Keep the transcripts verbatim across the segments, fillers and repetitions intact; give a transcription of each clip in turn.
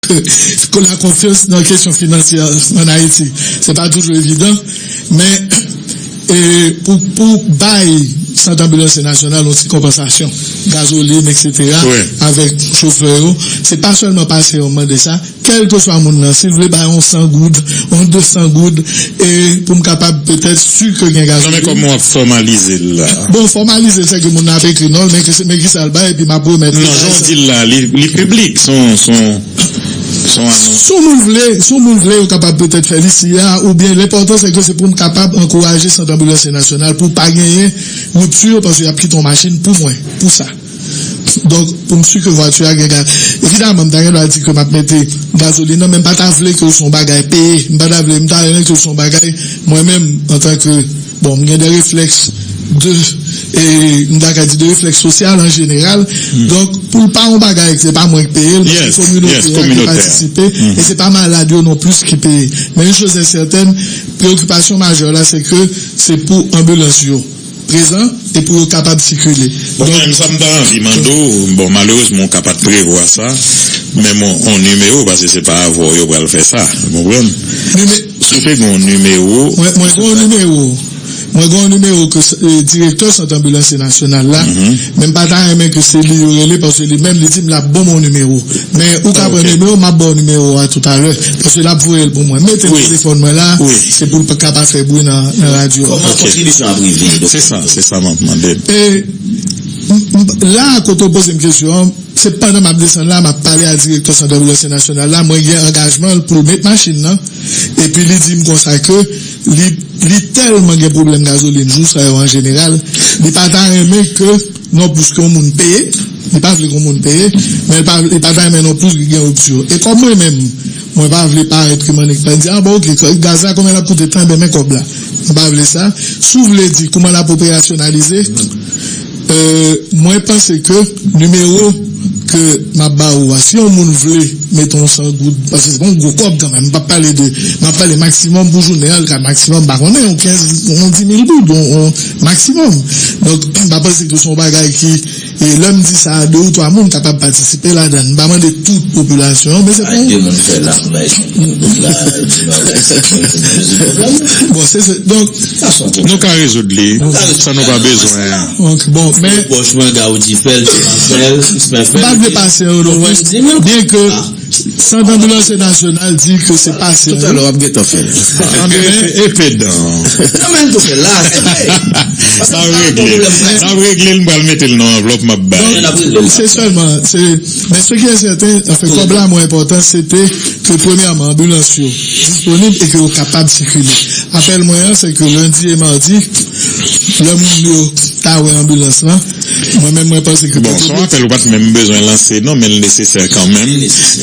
ke la konfyans nan kesyon finansyè ann Ayiti, se pa toujou evidan, men e, pou, pou bay Sant Anbilans Nasyonal yon ti konpansasyon, gazolin, etsetera, avèk chofè yo, se pa sèlman pase yo mande sa, kèlkeswa moun nan, si l vle bay yon san goud, yon de san goud, e pou m kapab petèt si ke gen gazolin. Non, men kòman w ap fòmalize l la? Bon, fòmalize l, se ke moun nan ap ekri non l, men ki, men kisa l bay, epi m ap remèt li. Non, jan w di l la, li, li piblik, se yon, se yon, se yon anons. Si yon moun vle, si yon moun vle, yo kapab petèt fè li siya, oubyen lenpòtan se ke se pou m kapab ankouraje Sant Anbilans Nasyonal pou pa genyen ripti, paske y ap kite yon machin pou mwen, pou sa. Donk, pou m si ke vwati a gen ga-, evidaman, m ta gen dwa di ke m ap mete gazolin nan, men m pa ta vle ke l se yon bagay peye. M pa ta vle, m ta renmen ke l se yon bagay, mwen menm, antanke, bon, m gen de reflèks de, e, m ta ka di de reflèks sosyal an jeneral. Donk, pou l pa yon bagay, se pa mwen k peye l, men se kominote a ki patisipe, e se pa malad yo non plis ki peye. Men yon choz est certaine, preyokipasyon majè la, se ke se pou anbilans yo prezan e pou yo kapab sikile. Bon, donk, men sa m ta anvi mande w, bon, malerezman, w ka pa t prevwa sa, men bon, yon nimewo, paske se pa avè w yo pral fè sa, w konprann? Nime- Si w te gen yon nimewo. Mwen, mwen gen yon nimewo. Mwen gen yon nimewo ke, e, direktè Sant Anbilans Nasyonal la, men m pa ta renmen ke se li yo rele, paske li menm, li di m l ap ban m yon nimewo. Men ou ka pran nimewo, m ap ba w nimewo a toutalè. Paske l ap voye l pou mwen. Mete telefòn mwen la, se pou l pa ka pa fè bri nan, nan radyo a. Kòman kontribisyon ap rive, doktè? Se sa, se sa m ap mande. E, m, m, la, kote w poze m kesyon an, se pandan m ap desann la, m ap pale a direktè Sant Anbilans Nasyonal la, mwen gen angajman l pou l met machin nan, epi li di m konsa ke li, li tèlman gen pwoblèm gazolin jou sa yo an jeneral, li pa ta renmen ke non plis ke yon moun peye, li pa vle ke yon moun peye, men li pa, li pa ta renmen non plis ke gen ripti. E kòm mwen menm, mwen pa vle parèt ke m annik pa di, a bon, oke, gaz la, konbyen l ap koute? Tan, ebyen, men kòb la. M pa vle sa. Si w vle di kòman l ap operasyonalize, e, mwen panse ke nimewo ke m ap ba ou a, si yon moun vle mete yon san goud, paske se pa yon gwo kòb kanmenm, m p ap pale de, m ap pale maksimòm pou jounen an, l ka maksimòm, m pa konnen, yon kenz, yon di mil goud, yon, yon maksimòm. Donk, m pa panse ke se yon bagay ki, e lè m di sa, de ou twa moun kapab patisipe ladan l. M pa mande tout popilasyon an, men se pa yon. Bay de moun fè la, bay de moun la, di nou, bon, se, se, donk, nou ka rezoud li, sa nou pa bezwen. Donk, bon, men pòch mwen, Gawdi fè l, Timan fè l, Sismen fè l, m pa vle pase yo non plis, byen ke Sant Anbilans Nasyonal di ke se pase. Toutalè, w ap gentan fè l. Anben, epe dan. Non, men tou fè l la, se vre. N ap regle. N ap regle l, m pral mete l nan anvlòp, m ap bay. Donk, se sèlman, se, men ce qui est certain, anfen, kòb la, mwen enpòtan, se te ke, premyèman, anbilans yo disponib e ke yo kapab sikile. Apèl mwen an, se ke lendi e madi, lè moun yo ta wè anbilans lan, mwen menm, mwen panse ke... Bon, se yon apèl ou pa t menm bezwen lanse, non, men l nesesè kanmenm,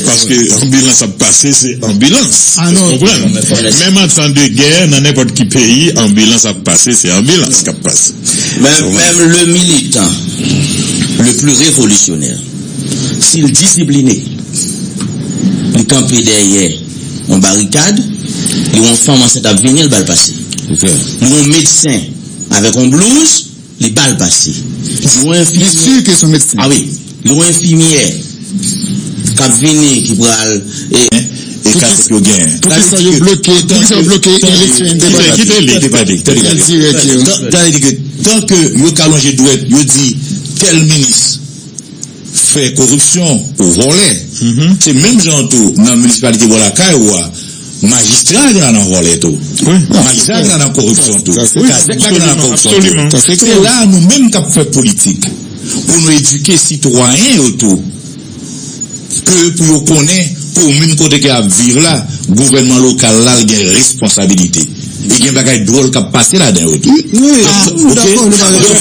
paske anbilans ap pase, se anbilans. Ou konprann? Menm an tan de gè, nan nenpòt ki peyi, anbilans ap pase, se anbilans k ap pase. Menm, menm le militant le plus révolutionnaire, si l disipline, li kanpe dèyè yon barikad, li wè yon fanm ansent ap vini, l ba l pase. Li wè yon medsen avèk yon blouz, li ba l pase. Li wè yon enfimyè. Li si ke se yon medsen. A wi. Li wè yon enfimyè k ap vini, ki pral, e, e ka yo gen. Poukisa yo bloke, poukisa yo bloke eleksyon endepandans? Kite, kite li pale, kite li pale. Tan, tan, tan ke yo ka lonje dwèt, yo di tèl minis fè koripsyon ou vòlè. Se menm jan tou nan minisipalite bò lakay ou a, majistra gen nan vòlè tou. Majistra gen nan koripsyon tou. Kazèk la gen nan koripsyon tou. Se la nou menm k ap fè politik pou nou edike sitwayen yo tou. Ke pou yo konnen komin kote ke y ap viv la, gouvènman lokal la, l gen responsabilite. E gen bagay dwòl k ap pase ladan yo tou. Wi, wi, nou dakò, nou pa dakò.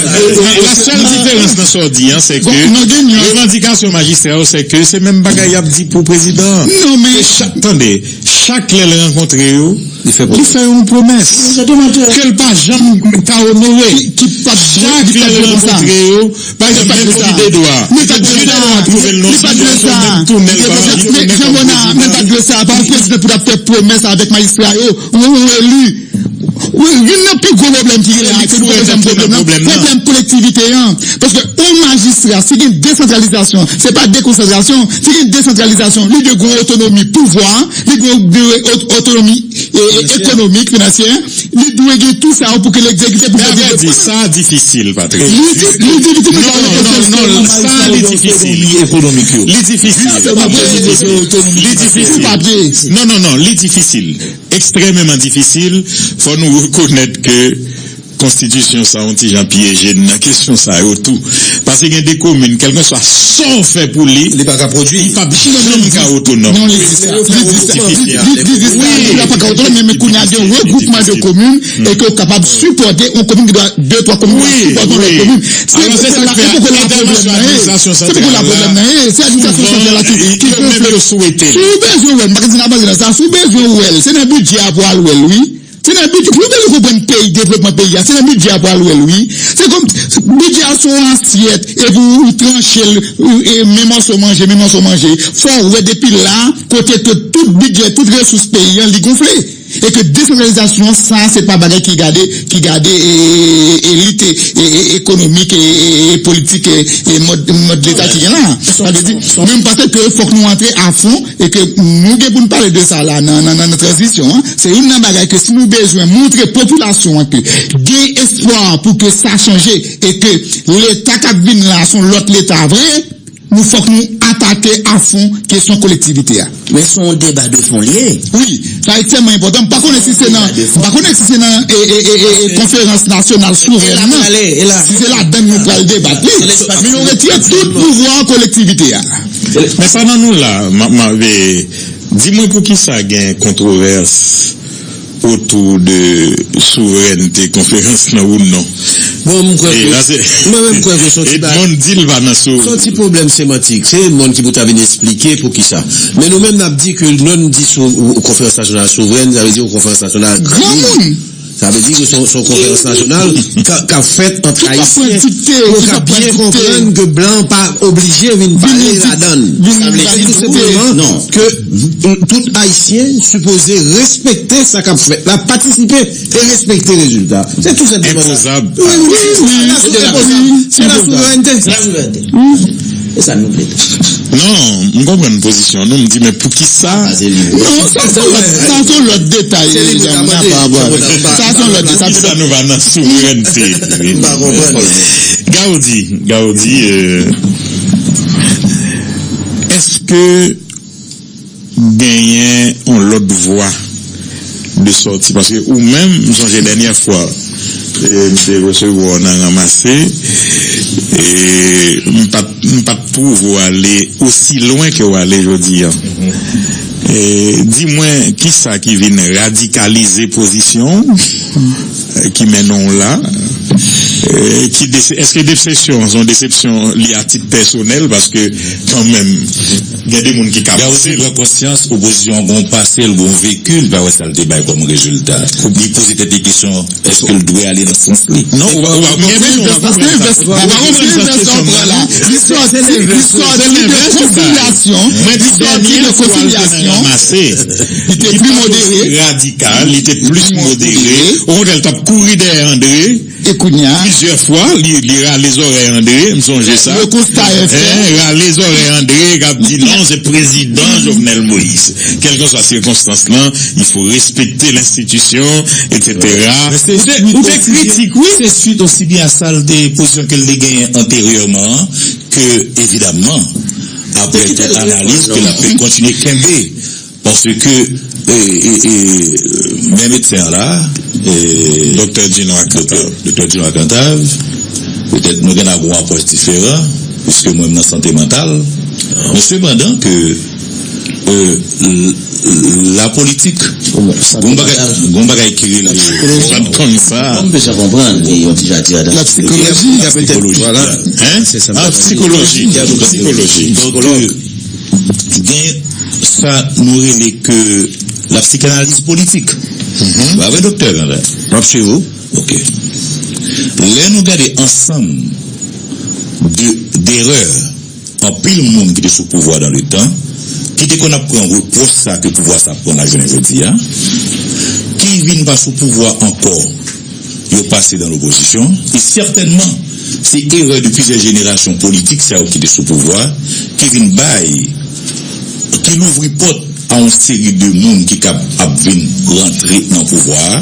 La sèl diferans nan sa w di an, se ke revandikasyon majistra yo, se ke se menm bagay y ap di pou prezidan an. Non, men chak, tande, chak lè l rankontre yo, li fè yon pwomès ke l pa janm ka onore. Ki, ki pa, chak lè l rankontre yo, pa egzanp, menm Jide Edouard. Jide Edouard twouve l nan yon sitiyasyon, li tounen l pa, li tounen kòm prezidan. Men pa dwe sa, pa yon prezidan pou l ap fè pwomès avèk majistra yo, ou, ou eli. Youn nan pi gwo pwoblèm ki gen la, ke nou pa janm pwoblèm nan, pwoblèm kolektivite an. Paske yon majistra, si gen desantralizasyon, se pa dekonsantrasyon, si gen desantralizasyon, li dwe gen otonomi pouvwa, li dwe gen otonomi ekonomik, finansyè, li dwe gen tou sa yo pou ke legzekite pou fè devlopman. Sa difisil, Patrick. Li difisil. Non, non, non, sa li difisil. Li difisil. Li difisil. Non, non, non, li difisil. Ekstrèmeman difisil. Fò nou rekonèt ke konstitisyon sa yon ti jan pyeje n nan kesyon sa yo tou. Paske gen de komin, kèlkeswa sa w fè pou li, li pa ka pwodui. Li p ap janm ka otonòm. Non, li di sa. Li di sa. Li di sa. Li pa ka otonòm, men kounye a gen regwoupman de komin e ke w kapab sipòte yon komin ki dwe de twa komin ki dwe sipòte yon lòt komin. Se sa k fè, se poko la pwoblèm nan ye. Se poko la pwoblèm nan ye. Se administrasyon santral la ki, ki konfle. Si w bezwen wè l, m pa ka di nan bagay la sa, si w bezwen wè l, se nan bidjè a pou w al wè l, wi. Se nan bidjè, pou w bezwen konprann peyi, devlopman peyi a, se nan bidjè a pou w al wè l, wi. Se kòm bidjè a se yon asyèt, epi w tranche l, e men mòso manje, men mòso manje. Fò w wè depi la, kote ke tout bidjè, tout resous peyi an, li gonfle. E ke desantralizasyon sa, se pa bagay ki gade, ki gade, e, e, e, lit, e, e, ekonomik, e, e, e, politik, e, e, mòd, mòd leta ki gen la. Sa vle di, mwen, m panse ke fòk nou antre a fon, e ke nou gen pou n pale de sa la nan, nan, nan, nan tranzisyon an. Se youn nan bagay ke si nou bezwen montre popilasyon an ke gen espwa pou ke sa chanje, e ke leta k ap vin la, se yon lòt leta vre, nou fòk nou atake a fon kesyon kolektivite a. Men se yon deba de fon li ye. Wi, sa ekstrèmman enpòtan. M pa konnen si se nan, m pa konnen si se nan, e, e, e, e, e, konferans nasyonal souvren nan. Si se ladan l nou pral debat, wi. Men yo retire tout pouvwa kolektivite a. Men pandan nou la, m ap, m ap, e, di mwen poukisa gen kontwovès otou de souvrènte konferans nan ou non. Bon, m kwè ke, mwen menm, m kwè ke se yon ti bagay, Edmond di l pa nan sou. Se yon ti pwoblèm semantik. Se Edmond ki pou ta vin esplike poukisa. Men nou menm, n ap di ke lè n di sou, konferans nasyonal souvrèn, sa vle di yon konferans nasyonal granmoun. Sa vle di ke se yon, se yon konferans nasyonal k ap, k ap fèt ant Ayisyen pou yo ka byen konprann ke blan pa oblije vin pale ladan l. Sa vle di tou senpleman ke tout Ayisyen sipoze respekte sa k ap fèt la, patisipe e respekte rezilta. Se tou senpleman sa. Enpozab. Wi, wi, wi, wi, se enpozab. Se la souverènte. Se la souverènte. E sa nou vle tou. Non, m konprann pozisyon nou, m di, men poukisa? Non, sa se lòt, sa se lòt detay. Sa se lòt detay. Poukisa nou pa nan souverènte? M pa konprann. Gaudi, Gaudi, euh, èske genyen yon lòt vwa de sòti? Paske ou menm, m sonje dènyè fwa, e, m te resevwa w nan Ranmase, e m pa t, m pa t twouve w ale osi lwen ke w ale jodi a. E, di mwen, kisa ki vin radikalize pozisyon w, e, ki mennen w la? E, ki dese-, èske desepsyon an se yon desepsyon li a tit pèsonèl? Paske kanmenm, gen de moun ki ka panse l. Pran konsyans, opozisyon an gon pase, l gon veki, l pa wè sa l te bay kòm rezilta. Li poze tèt li kesyon, èske l dwe ale nan sans li? Non, ou pa, ou pa konprann sa, ou pa konprann sa kesyon nan. Li sòti, li sòti de konsilyasyon. Mwen di dènyè fwa l te nan Ranmase, li te plis modere. Radikal, li te plis modere. Okontrè, l t ap kouri dèyè André. E kounye a? Plizyè fwa, li, li rale zòrèy André, m sonje sa. Le constat est fait. Hein, rale zòrèy André, k ap di non, se prezidan Jovenel Moïse. Kèlkeswa sikonstans lan, il faut respecter l'institution, et cetera. Ou te, ou te kritik, wi. Se swit osi byen a sa l te, pozisyon ke l te genyen anteryèman an, ke, evidamman, apre tout analiz, ke l ap kontinye kenbe. Paske, e, e, e, men medsen an la, e, Doktè Dino Alcantara. Doktè Dino Alcantara, petèt nou gen gon apwòch diferan, piske mwen m nan sante mantal. Men sepandan ke, e, l-, l-, lapolitik, gon bagay, gon bagay ki rele, m pa t konn sa. Mwen m bezwen konprann, e, yon ti jati ladan. La psikoloji, petèt, vwala. Hein? Ah, psikoloji, psikoloji. Donk, gen sa nou rele ke la psikanaliz politik. Ba vre, doktè, kanmenm. M ap swiv ou. Ok. Lè nou gade ansanm de, derè anpil moun ki te sou pouvwa dan le tan, ki te konn ap pran repwòch sa ke pouvwa sa ap pran la jounen jodi a, ki vin pa sou pouvwa ankò, yo pase nan lopozisyon. E sètènman, se erè de plizyè jenerasyon politik, sa yo ki te sou pouvwa, ki vin bay, ki louvri pòt a yon seri de moun ki kab ap vin rantre nan pouvwa a.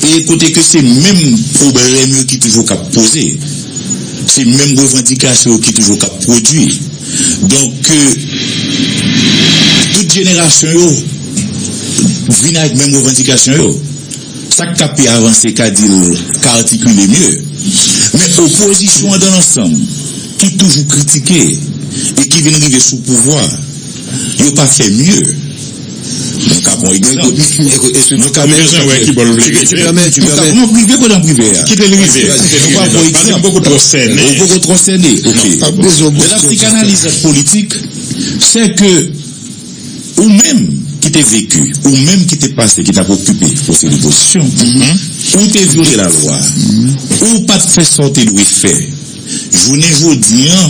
E kote ke se menm pwoblèm yo ki toujou kab poze. Se menm revandikasyon yo ki toujou kab pwodui. Donk, euh, tout jenerasyon yo vin avèk menm revandikasyon yo. Sa k ka pi avanse ka di l, ka atikile mye. Men opozisyon an dan lansanm, ki toujou kritike e ki vin rive sou pouvwa, yo pa fè mye. Nou ka pran egzanp. Nou ka bezwen wè ki bò l vle rive. Non, prive, kote nan prive a? Kite l rive. Nou ka pran egzanp. Poko twò sène. Ou poko twò sène. Ok. Nan psikanaliz politik, se ke ou menm ki te veki, ou menm ki te pase, ki t ap okipe yon seri de pozisyon, ou te vyole lalwa, ou pa t fè sa w te dwe fè. Jounen jodi an,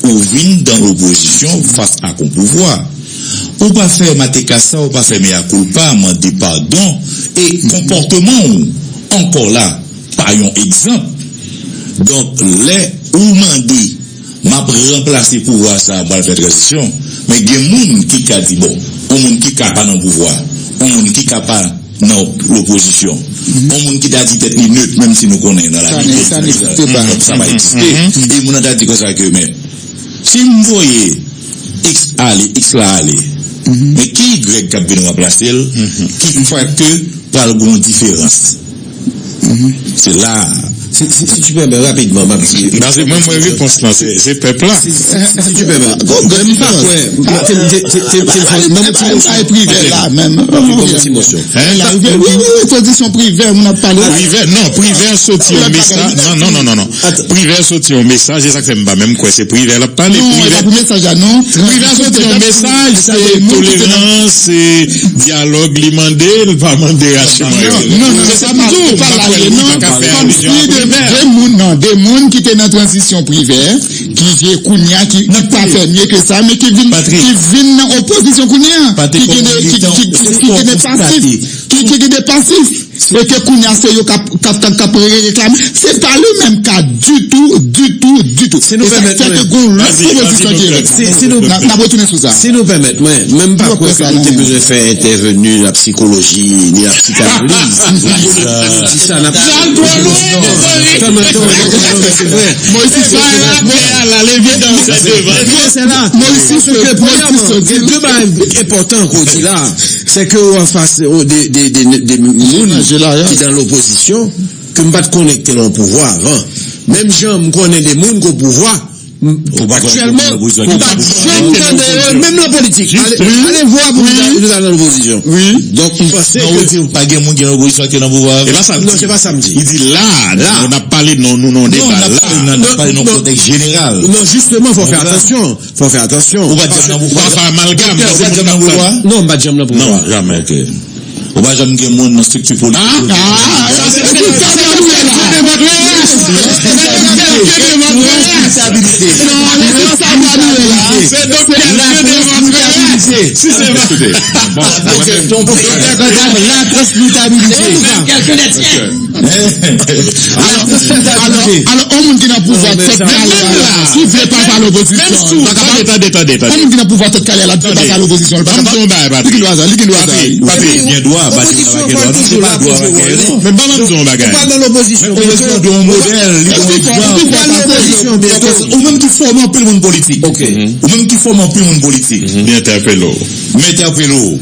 ou vin dan lopozisyon fas ak yon pouvwa. Ou pa fè matekasa, ou pa fè mea culpa, mande padon, e konpòtman w ankò la, pa yon egzanp. Donk, lè ou mande, "M ap ranplase pouvwa sa a, m pral fè tranzisyon," men gen moun ki ka di, "Bon, yon moun ki ka pa nan pouvwa, yon moun ki ka pa nan lopozisyon, yon moun ki ta di tèt li net, menm si nou konnen nan lavi, sa pa egziste." E moun nan ta di konsa ke, men, si m voye X ale, X la ale, men ki Y k ap vin ranplase l, ki fè ke pral gen yon diferans? Se la. Si, si, si tu permets, rapidman, m ap di. Paske mwen, mwen, repons lan, se, se pèp la. Si, si, si, si tu permets. Bon, mwen, m pa kwè. Te, te, te, te, te, nan yon ti mosyon. Privè la, menm. Nan yon ti mosyon. Hein? La rivière, wi, wi, wi, pozisyon Privè, moun ap pale. Privè, non, Privè soti yon mesaj. Non, non, non, non, non. Privè soti yon mesaj, e sa k fè m pa menm kwè se Privè l ap pale. Non, e pa pou mesaj la, non. Privè soti yon mesaj, se tolerans, se dyalòg li mande, li pa mande rache mwen. Non, non, non, se sa m di w, pa la, non. Kòmsi de, de moun, non, de moun ki te nan tranzisyon Privè, ki je kounye a, ki, ki pa fè mye ke sa, men ki vin, ki vin nan opozisyon kounye a, ki gen de, ki, ki, ki, ki gen de pasif, ki, ki gen de pasif. E ke kounye a se yo k ap, k ap, k ap, k ap reklame. Se pa le menm ka ditou, ditou, ditou. E sa k fè ke gon lòt pwopozisyon ki rete. N ap retounen sou sa. Si nou pèmèt mwen, men m pa kwè ke nou te bezwen fè entèveni la psikoloji, ni la psikanaliz. Pou nou di sa, n ap... Sa twò lwen, dezole. Tann, tann, tann, tann, se vre. Moyiz Siso, Moyiz Siso, Moyiz Siso, gen de bagay enpòtan ke w di la. Se ke ou anfas de, de, de, de, de moun ki nan lopozisyon, ke m pa t konnen ki te nan pouvwa avan. Menm jan m konnen de moun ki o pouvwa, m, aktyèlman, m pa t janm tande yo, menm nan politik. Ale, ale vwa pou nou ta, nou ta nan lopozisyon. Donk, m panse ke... Non, ou di pa gen moun ki nan lopozisyon ki nan pouvwa avan. E pa sa l di. Non, se pa sa m di. Li di la, la, nou n ap pale, non, nou nan deba la. Non, n ap pale nan kontèks jeneral. Non, jisteman, fò fè atansyon. Fò fè atansyon. Ou pa t janm nan pouvwa? Ou pa fè amalgam, paske moun nan pouvwa? Non, m pa t janm nan pouvwa. Non, jamè, ok. Ou pa janm gen moun nan estrikti politik? Ah, ah, sa se... Se doktè Dieu devant reyès. Se doktè Dieu devant reyès. Se doktè Dieu devant reyès. Si se pa... Bon, ok, donk, la transmitabilité. Alò, alò, alò, yon moun ki nan pouvwa tèt kale a la, ki vle pa pale opozisyon, li pa kapab. Tande, tande, tande, tande. Yon moun ki nan pouvwa tèt kale a la, ki vle pa pale opozisyon, li pa kapab. Li gen dwa sa, li gen dwa sa. Patrick, Patrick, gen dwa, Patrick, gen dwa. Non, se pa dwa bagay, non. Men ban m di yon bagay. Ou pral nan lopozisyon byento. Ou menm ki fòme anpil moun politik. Ok. Ou menm ki fòme anpil moun politik. M entèpele w. M entèpele w.